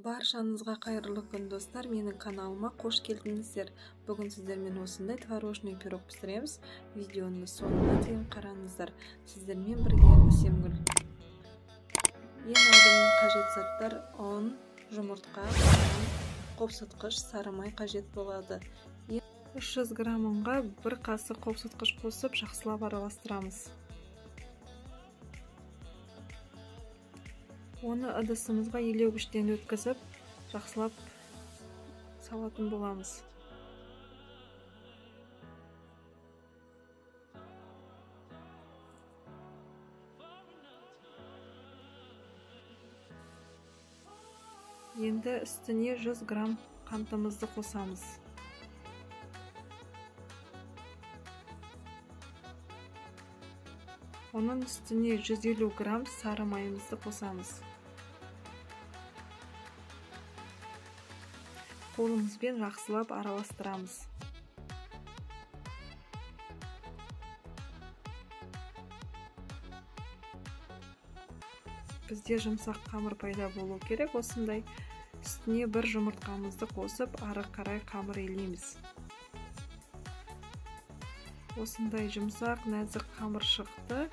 Баршаңызға қайырлы күн, достар! Менің каналыма қош келдіңіздер. Бүгін сіздермен осындай творожный пирог пісіреміз. Видеоны соңына дейін қараңыздар. Сіздермен бірге Әсемгүл. Ең алдымен қажет заттар: ұн, жұмыртқа, қопсытқыш, сары май қажет болады. 300 грамм ұнға бір қасық қопсытқыш қосып, жақсылап араластырамыз. Оны ыдысымызға елеугіштен өткізіп, жақсылап салатын боламыз. Енді үстіне 100 грамм қантымызды қосамыз. Оның үстіне 150 грамм сары майымызды қосамыз. Қолымызбен жақсылап араластырамыз. Бізде жұмсақ қамыр пайда болу керек. Осындай үстіне бір жұмыртқамызды қосып, ары қарай қамыр илейміз. Осындай жұмсақ, нәзік қамыр шықты.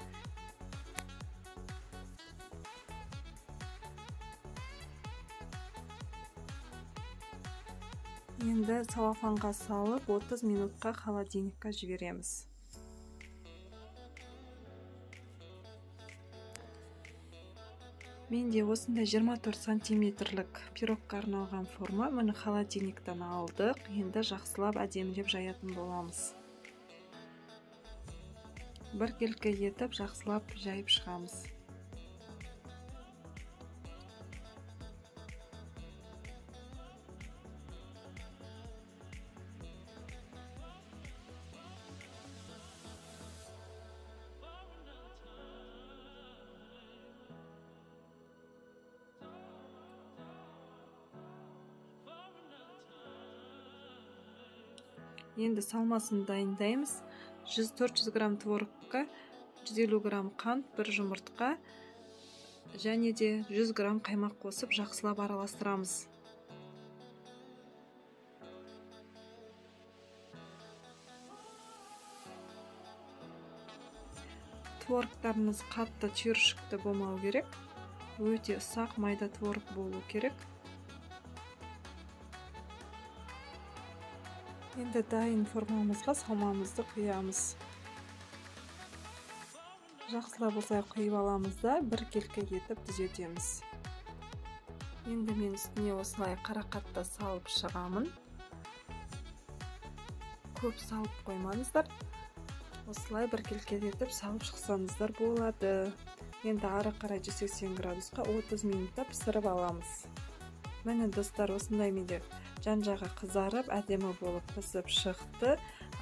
Енді салафанға салып, 30 минутқа холодильникке жібереміз. Менде осындай 24 сантиметрлік пирогқа арналған форма. Міне, холодильниктен алдық. Енді жақсылап әдемілеп жаятын боламыз. Біркелкі етіп жақсылап жайып шығамыз. Енді салмасын дайындаймыз. 100-400 грамм творогқа 150 грамм қант, бір жұмыртқа және де 100 грамм қаймақ қосып жақсылап араластырамыз. Творогтарымыз қатты түйіршікті болмау керек. Өте ұсақ майда творог болу керек. Енді дайын формамызға салмамызды құямыз. Жақсылап осылай құйып аламыз да, біркелкі етіп түзетеміз. Енді мен үстіне осылай қарақатты салып шығамын. Көп салып қоймаңыздар. Осылай біркелкі етіп салып шықсаңыздар болады. Енді ары қарай 180 градусқа 30 минутта пісіріп аламыз. Міне, достар, осындай менде жан-жағы қызарып, әдемі болып пісіп шықты.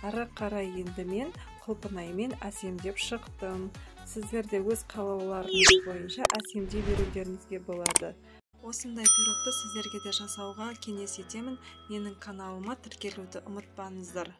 Ары қарай енді мен құлпынаймен әсемдеп шықтым. Сіздер де өз қалауларыңыз бойынша әсемдей берулеріңізге болады. Осындай пирогты сіздерге де жасауға кеңес етемін. Менің каналыма тіркелуді ұмытпаңыздар.